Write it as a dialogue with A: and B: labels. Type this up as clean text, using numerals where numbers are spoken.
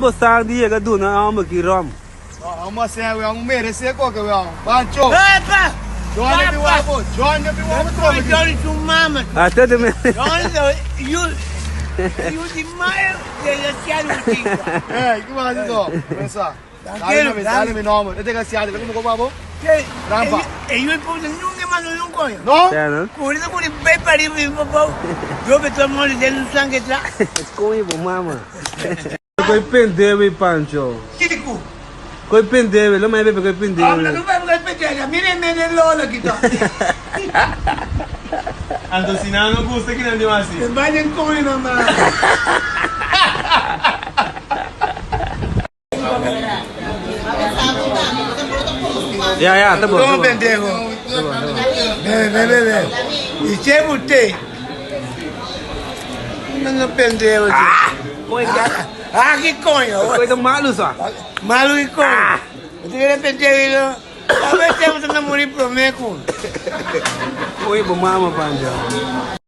A: Bo sa di yega duna e homber ki rom.
B: Amo asina we amo merece koke we amo. Pancho.
C: Epa!
B: Johnny bi wabo, Johnny bi wabo trobe ki.
C: Johnny su mama.
A: Hasta te me.
C: Johnny yu yu di mae desgraciado chico.
B: Eh, ki wasi to? Pensa. Dale mi, dale mi nomber. E desgraciado, como ko babo? Rampa.
C: E yu puta nunca mando un coño.
B: No?
C: Curita curi be pari bi papau. Yo be to moli den su sangue tra.
A: Coño bo mama. Koi pendewe Pancho.
C: Kiko.
A: Koi pendewe, lo mai bebe koi pendewe.
C: Habla no bebe koi pendewe. Mire mene lola kita.
D: Anto si nan no gusta ki nan di wasi.
C: Te baña en coño mamá.
A: Ya ya, ta bon.
C: Toma pendejo. Bebe bebe bebe. Y che usted. No no pendejo.
A: Ah!
C: Ah, que coño.
A: Koi ta malu sa.
C: Malu y coño. Usted quiere pendejo. A ver, te vamos a morir promeco.
A: Koi bo mama Pancho.